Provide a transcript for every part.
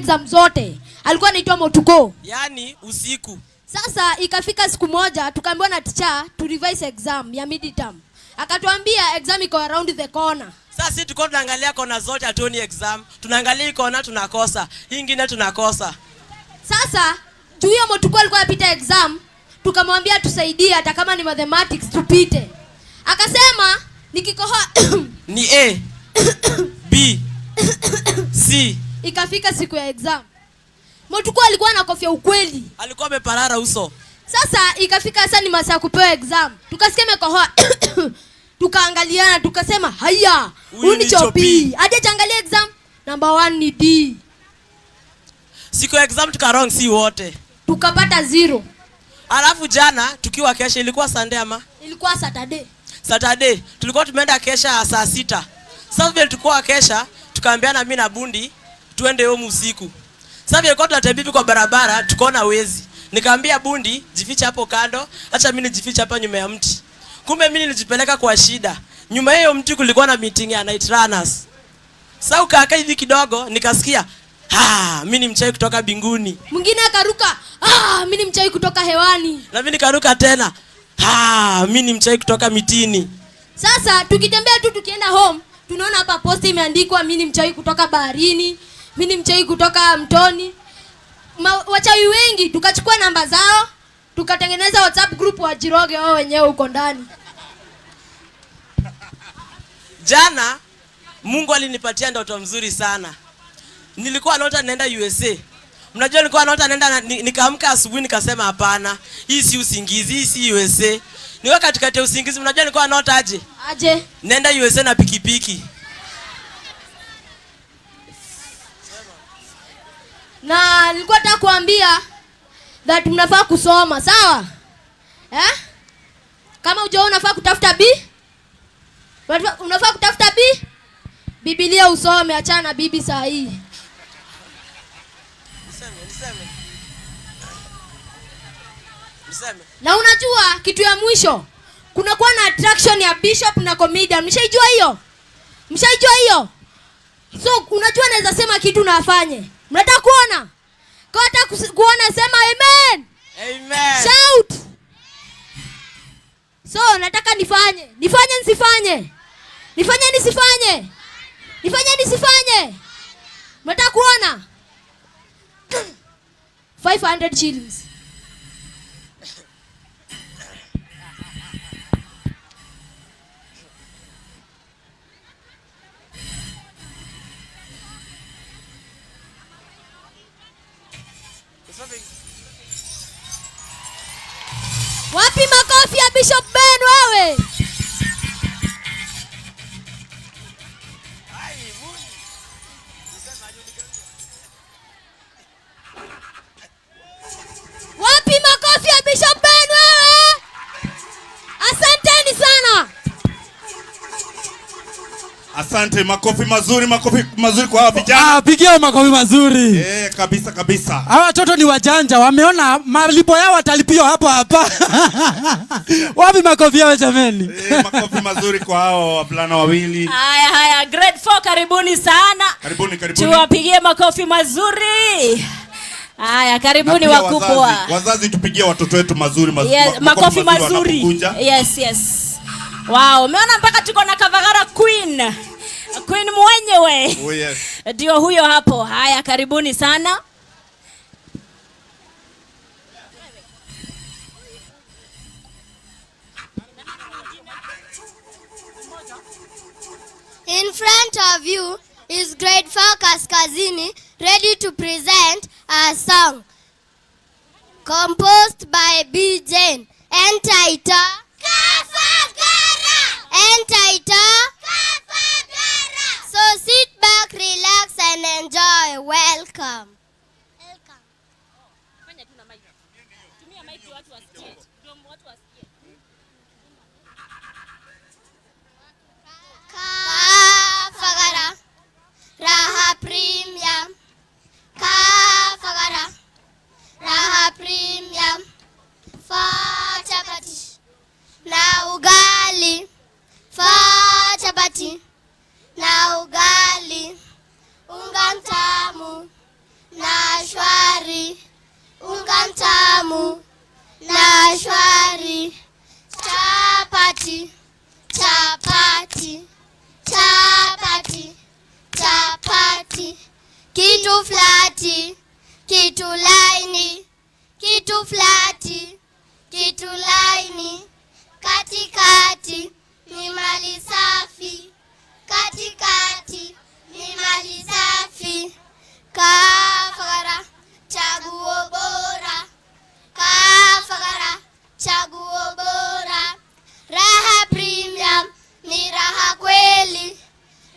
exam zote. Alikuwa anaitwa Motuko. Yaani usiku. Sasa ikafika siku moja tukaambiwa na teacher to revise exam ya midterm. Akatuambia exam iko around the corner. Sasa sisi tulikuwa tunaangalia kona zote, hatuoni exam. Tunaangalia hii kona tunakosa, hii ingine tunakosa. Sasa juu hiyo Motuko alikuwa anapita exam, tukamwambia tusaidie hata kama ni mathematics tupite. Akasema nikikohoa Ni A B C. Ikafika siku ya exam. Motuko alikuwa na kofia ukweli. Alikuwa ameparara uso. Sasa ikafika sasa ni masaa ya kupewa exam. Tukasikia amekohoa. Tukaangaliana tukasema haya, huyu ni ni chopi. chopi. Hadi ajaangalia exam number 1 ni D. Siku ya exam tuka wrong si wote. Tukapata 0. Alafu jana tukiwa kesha, ilikuwa Sunday ama? Ilikuwa Saturday. Saturday tulikuwa tumeenda kesha saa 6. Sasa vile tulikuwa kesha, tukaambiana mimi na Bundi tuende home usiku. Sasa vile tulikuwa tunatembea hivi kwa barabara, tukaona wezi. Nikamwambia Bundi jifiche hapo kando, acha mimi nijifiche hapa nyuma ya mti. Kumbe mimi nilijipeleka kwa shida. Nyuma ya hiyo mti kulikuwa na meeting ya night runners. Sasa ukakaa hivi kidogo nikasikia, ha, mimi ni mchawi kutoka mbinguni. Mwingine akaruka, ah, mimi ni mchawi kutoka hewani. Na mimi nikaruka tena, ha, mimi ni mchawi kutoka mitini. Sasa tukitembea tu tukienda home, tunaona hapa posti imeandikwa mimi ni mchawi kutoka baharini, mimi ni mchawi kutoka mtoni. Wachawi wengi tukachukua namba zao, tukatengeneza WhatsApp group wa Jiroge wao wenyewe huko ndani. Jana Mungu alinipatia ndoto mzuri sana. Nilikuwa naota naenda USA. Mnajua nilikuwa naota naenda na, nikaamka asubuhi nikasema hapana, hii si usingizi, hii si USA. Niwa katikati ya usingizi, mnajua nilikuwa naota aje? Aje? Nenda USA na pikipiki. Na nilikuwa nataka kuambia that mnafaa kusoma, sawa? Kama hujaona unafaa kutafuta B? Unafaa kutafuta B? Biblia usome, achana na bibi saa hii. Niseme, niseme. Niseme. Na unajua kitu ya mwisho, kunakuwa na attraction ya bishop na comedian. Mshaijua hiyo? Mshaijua hiyo? So unajua naweza sema kitu na afanye. Mnataka kuona? Kwa hata kuona sema amen. Amen. Shout. So nataka nifanye. Nifanye nisifanye? Nifanye nisifanye? Nifanye nisifanye? Mnataka kuona? 500 shillings. Wapi makofi ya Bishop Ben wewe? Wapi makofi ya Bishop Ben wewe? Asanteni sana. Asante, makofi mazuri, makofi mazuri kwa hawa vijana. Pigia makofi mazuri. Kabisa kabisa. Hawa watoto ni wajanja, wameona malipo yao watalipiwa hapo hapa. Wapi makofi yao jameni? Makofi mazuri kwa hao wavulana wawili. Haya haya, grade 4 karibuni sana. Karibuni, karibuni. Tuwapigie makofi mazuri. Haya, karibuni Na pia wakubwa. Wazazi tupigie watoto wetu mazuri, Yes, makofi makofi mazuri mazuri. wanapokuja. Yes, yes. Wow, umeona mpaka tuko na Kavagara Queen. Queen mwenyewe. Oh, yes. Ndio huyo hapo. Haya, karibuni sana. In front of you is grade 4 Kaskazini, ready to present a song composed by B. Jane, entitled Kafagara. Entitled Kafagara. So sit back, relax and enjoy. Welcome. Welcome. Kafagara, Raha Premium. Kafagara, Raha Premium. Four chapati na ugali. Four chapati na ugali. Unga mtamu na Kitu flati, kitu laini, kitu flati, kitu laini. Katikati ni mali safi, katikati ni mali safi. Kafara, chaguo bora. Kafara, chaguo bora. Raha Premium ni raha kweli.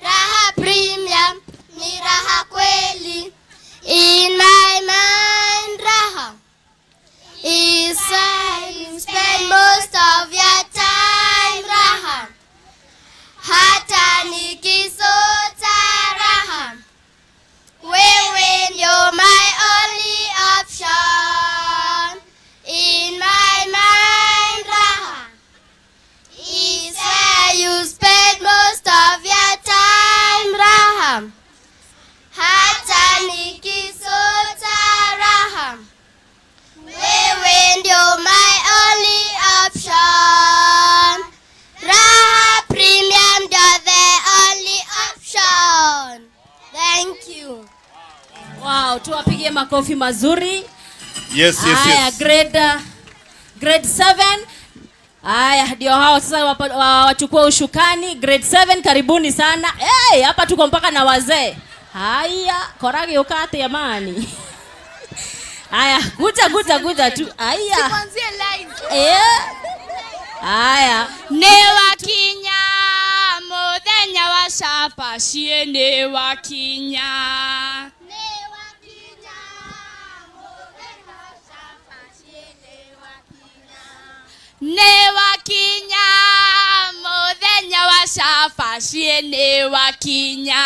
Raha Premium ni raha kweli. In my mind, raha is where you spend most of your time. Raha, hata nikisota raha, wewe ndio my only option. In my mind, raha is where you spend most of your time. Raha, hata nikisota raha, wewe ndio my only option. Raha Premium ndio the only option. Thank you. Wow, tuwapigie makofi mazuri. Yes, Haya, yes. grade 7. Haya, ndio hao sasa wachukua ushukani. Grade 7, karibuni sana. Hey, hapa tuko mpaka na wazee. Haya, koragi ukate amani. Haya, kuja kuja kuja tu. Haya. Eh. Haya. Nĩ wakinya mũthenya wa cabaci, nĩ wakinya. Nĩ wakinya mũthenya wa cabaci, nĩ wakinya. Nĩ wakinya mũthenya wa cabaci, nĩ wakinya.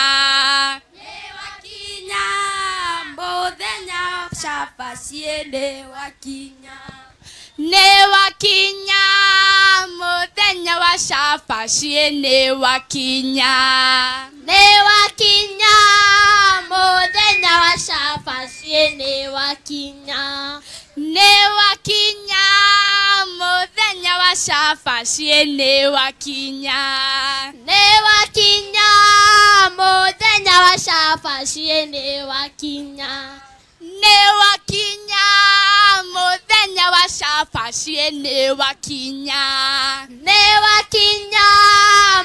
Nĩ wakinya mũthenya wa cabaci, nĩ wakinya. Nĩ wakinya mũthenya wa cabaci, nĩ wakinya. Nĩ wakinya mũthenya wa cabaci, nĩ wakinya. Nĩ wakinya mũthenya wa cabaci, nĩ wakinya. Nĩ wakinya mũthenya wa cabaci, nĩ wakinya. Nĩ wakinya mũthenya wa cabaci, nĩ wakinya. Nĩ wakinya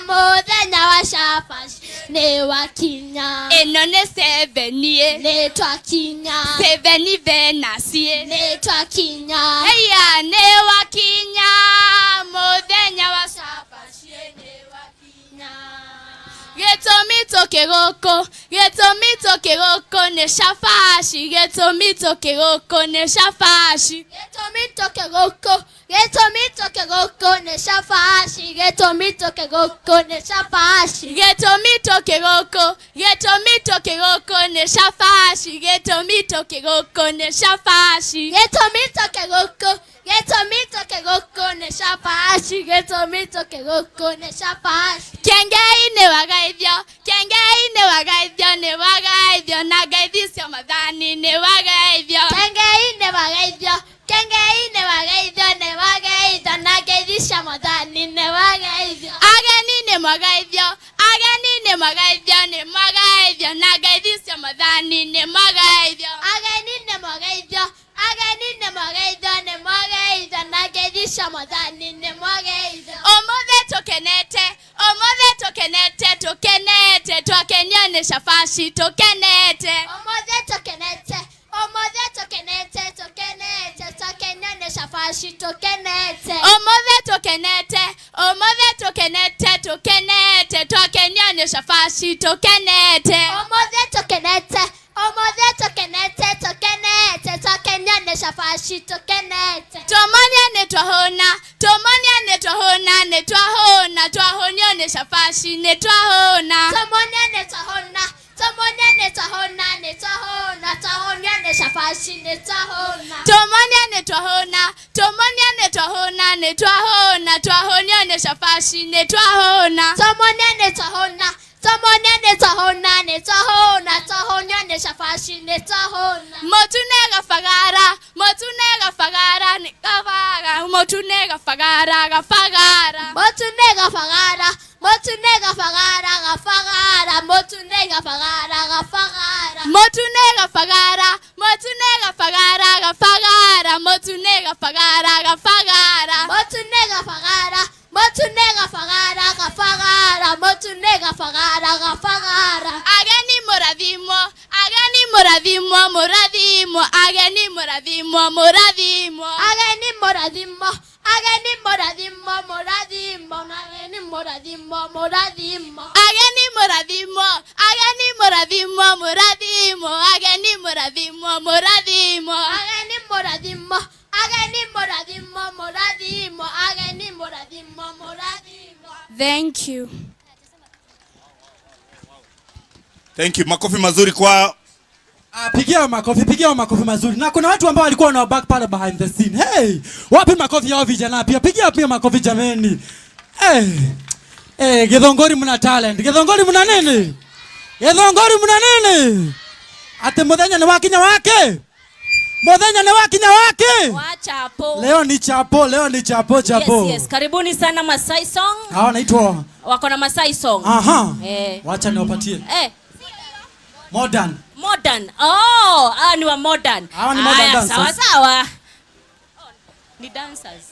mũthenya wa cabaci, nĩ wakinya. Ĩno nĩ sevenie. Nĩ twakinya. Seveni venasie. Nĩ twakinya. Heya, nĩ wakinya mũthenya wa cabaci, nĩ wakinya. Gĩtũmi tũkĩ gũkũ, gĩtũmi tũkĩ gũkũ nĩ cabaci, gĩtũmi tũkĩ gũkũ nĩ cabaci. Gĩtũmi tũke gũkũ, gĩtũmi tũke gũkũ nĩ cabaci, gĩtũmi tũke gũkũ nĩ cabaci. Gĩtũmi tũkĩ gũkũ, gĩtũmi tũkĩ gũkũ nĩ cabaci, gĩtũmi tũkĩ gũkũ nĩ cabaci. Gĩtũmi tũke gũkũ, gĩtũmi tũke gũkũ nĩ cabaci, gĩtũmi tũke gũkũ nĩ cabaci. Kengei nĩ wagaithio, kengei nĩ wagaithio, nĩ wagaithio na ngeithi cia mathani nĩ wagaithio. Kengei nĩ wagaithio, kengei nĩ wagaithio, nĩ wagaithio na ngeithi cia mathani nĩ wagaithio. Ageni nĩ mwagaithio, ageni nĩ mwagaithio, nĩ mwagaithio na ngeithi cia mathani nĩ mwagaithio. Ageni nĩ mwagaithio, ageni nĩ mwagaithio, nĩ mwagaithio na ngeithi cia mathani nĩ mwagaithio. Ũmũthĩ tũkenete, ũmũthĩ tũkenete, tũkenete twakenio nĩ cabaci tũkenete. Ũmũthĩ tũkenete, ũmũthĩ tũkenete, tũkenete twakenio nĩ cabaci tũkenete. Ũmũthĩ tũkenete, ũmũthĩ tũkenete, tũkenete twakenio nĩ cabaci tũkenete. Ũmũthĩ tũkenete, ũmũthĩ tũkenete, tũkenete twakenio nĩ cabaci tũkenete. Tũmonia nĩ twahũna, tũmonia nĩ twahũna, nĩ twahũna twahũnio nĩ cabaci nĩ twahũna. Tũmonia nĩ twahũna, tũmonia nĩ twahũna, nĩ twahũna twahũnio nĩ cabaci nĩ twahũna. Tũmonia nĩ twahũna, tũmonia nĩ twahũna, nĩ twahũna twahũnio nĩ cabaci nĩ twahũna. Tũmonia nĩ twahũna, tũmonia nĩ twahũna, nĩ twahũna twahũnio nĩ cabaci nĩ twahũna. Mũtu nĩ gabagara, mũtu nĩ gabagara, nĩ gabagara, mũtu nĩ gabagara, gabagara. Mũtu nĩ gabagara, Mũtu nĩ gabagara gabagara, mũtu nĩ gabagara gabagara. Mũtu nĩ gabagara, mũtu nĩ gabagara gabagara, mũtu nĩ gabagara gabagara. Mũtu nĩ gabagara, mũtu nĩ gabagara gabagara, mũtu nĩ gabagara gabagara. Ageni mũrathimwo, ageni mũrathimwo, mũrathimwo, ageni mũrathimwo, mũrathimwo. Ageni mũrathimwo, ageni mũrathimwo, mũrathimwo, ageni mũrathimwo, mũrathimwo. Ageni mũrathimwo, ageni mũrathimwo, mũrathimwo, ageni mũrathimwo, mũrathimwo. Ageni mũrathimwo, ageni mũrathimwo, mũrathimwo, ageni mũrathimwo, mũrathimwo. Thank you. Thank you. Makofi mazuri kwa Pigia makofi, pigia makofi mazuri. Na kuna watu ambao walikuwa na back pale behind the scene. Hey, wapi makofi yao vijana pia? Pigia pia makofi jameni. Hey. Hey, Githongori mna talent. Githongori mna nini? Githongori mna nini? Ate muthenya ni wakinya wake. Muthenya ni wakinya wake. Wachapo. Leo ni chapo, leo ni chapo chapo. Yes, yes. Karibuni sana Masai Song. Hawa naitwa Wako na Masai Song. Aha. Eh. Wacha niwapatie. Eh. Modern. Modern. Oh, hawa ni wa modern. Hawa ni modern Haya, dancers. sawa sawa. Oh, ni dancers.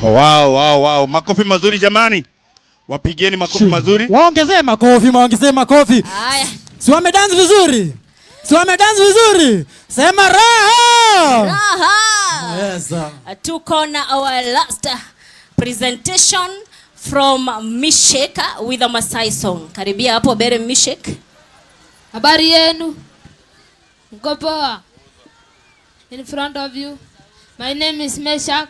Wow. Makofi mazuri jamani. Wapigieni makofi mazuri. Waongezee makofi, waongezee makofi. Haya. Si wamedance vizuri? Si wamedance vizuri? Sema raha. Raha. Yes. Tuko na our last presentation from Mishek with a Masai song. Karibia hapo bere Mishek. Habari yenu? Mko poa? In front of you. My name is Meshak.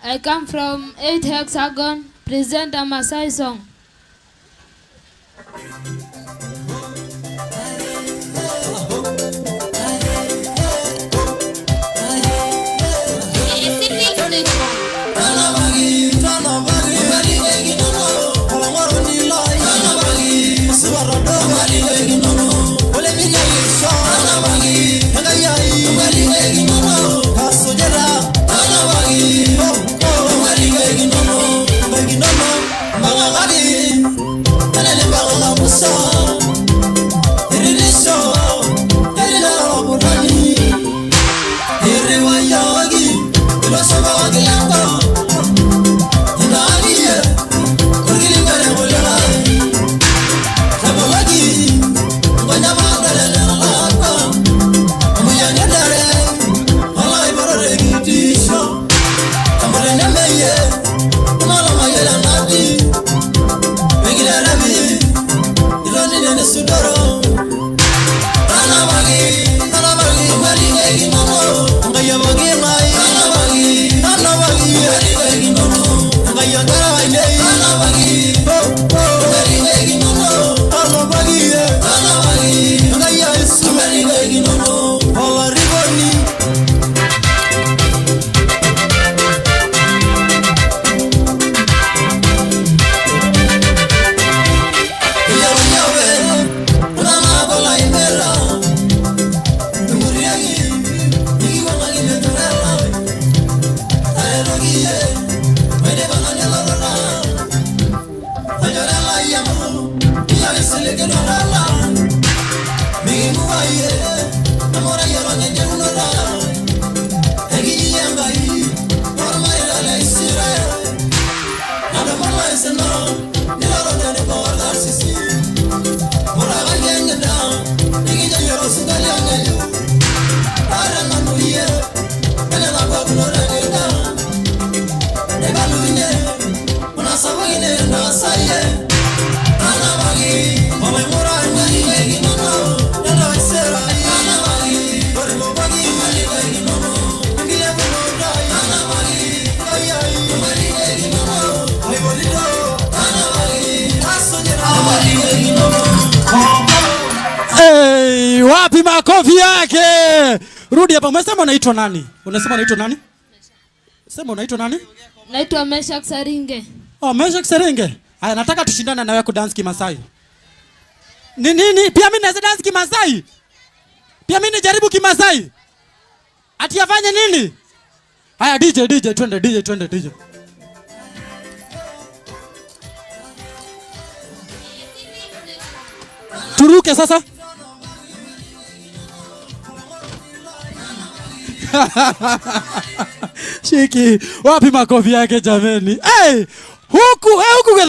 I come from 8 Hexagon. Present a Maasai song. Hey, wapi makofi yake? Rudi hapa. Umesema unaitwa nani? Unasema unaitwa nani? Sema unaitwa nani? Naitwa Meshak Saringe. Oh, Meshak Saringe. Haya, nataka tushindane na wewe kudance Kimasai. Ni nini? Pia mimi naweza dance Kimasai? Pia mimi nijaribu Kimasai? Ati afanye nini? Haya, DJ, DJ, twende DJ, twende DJ. Turuke sasa. Shiki, wapi makofi yake jameni? Hey, huku, hey, huku.